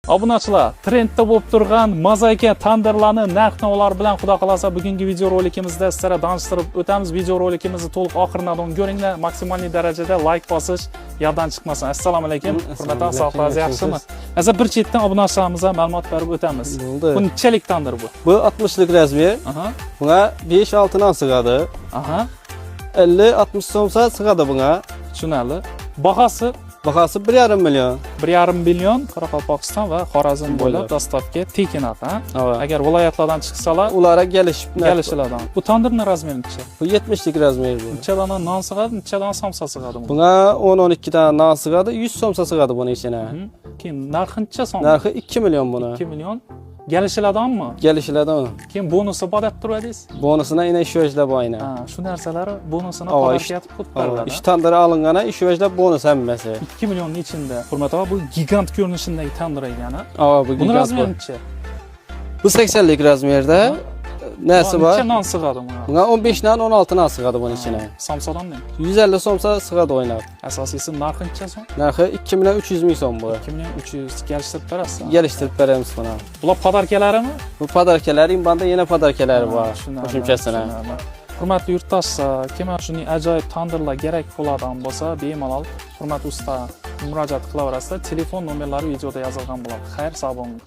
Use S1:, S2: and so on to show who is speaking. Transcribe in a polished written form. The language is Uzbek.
S1: Obunachilar, trendda bo'lib turgan mozaika tandirlarni narx-navolar bilan, xudo xolasa, bugungi videorolikimizda sizlarga tanishtirib o'tamiz. Videorolikimizni to'liq oxiridan ko'ringlar, maksimalniy darajada layk bosish yoddan chiqmasin. Assalomu alaykum.
S2: Assalomu
S1: Hurmatli, sog'ligingiz
S2: alaykum.
S1: yaxshimi? Asa, bir chetdan obunachilarimizga ma'lumot berib o'tamiz.
S2: Bo'ldi.
S1: Bu nechalik tandir bu?
S2: Bu 60'lık razmer. Buna 5-6 nan sığadı. 50-60 somsa sığadı buna.
S1: Tushunarli. Bahosi?
S2: Bahası 1,5 milyon.
S1: 1,5 million, Qoraqalpog'iston va Xorazm bo'ylab
S2: Bo'ylab.
S1: Доставка tekin, ha?
S2: Evet.
S1: Agar viloyatlardan chiqsalar,
S2: Ulara gelişip
S1: kelishiladi. Bu tandirni razmeri necha?
S2: Bu 70'lik razmer bu.
S1: Necha dona non sig'adi, necha dona somsa sig'adi bu?
S2: Buna 10-12 tane nan sığadı, 100 somsa sığadı bunun içine.
S1: Keyin narxi necha so'm?
S2: Narxı 2 milyon bunu.
S1: 2 million. Kelishiladimi?
S2: Gelişiledi o.
S1: Keyin bonusi bor deb turmadingiz?
S2: Bonusuna yine işvecle bu aynen.
S1: Ha, shu narsalari bonusini
S2: Ava,
S1: qo'lga
S2: ish-
S1: qo'yib beriladi.
S2: İş tandırı alınğana işvecle bonus hemmesi.
S1: 2 millionning ichida. Hurmat aka, bu gigant ko'rinishindagi tandir ekan, ha?
S2: Ava, bu
S1: Buni
S2: gigant
S1: razmeri
S2: bu.
S1: necha?
S2: Bu 80'lik razmerde. Nesi var?
S1: Necha non sig'adi buna?
S2: Buna 15 nan 16 nan sığadı bunun içine.
S1: Somsadan ne?
S2: 150 somsa sığadı oynar.
S1: Asosiysi, narxi necha so'm?
S2: Narxı 2 milyon 300 ming so'm bu.
S1: 2 million 300, kelishtirib berasiz.
S2: Geliştirip veremiz buna.
S1: Bular подарка larimi?
S2: Bu padarkeler inbanda yine padarkeler var.
S1: Tushunarli,
S2: Qo'shimchasini.
S1: tushunarli. Hurmatli yurtdoshlar, kimga shunday ajoyib tandirlar kerak bo'ladigan bo'lsa, bemalol hurmatli usta murojaat qilaverasizlar. Telefon nomerlari videoda yozilgan bo'ladi. Xayr, sog' bo'ling.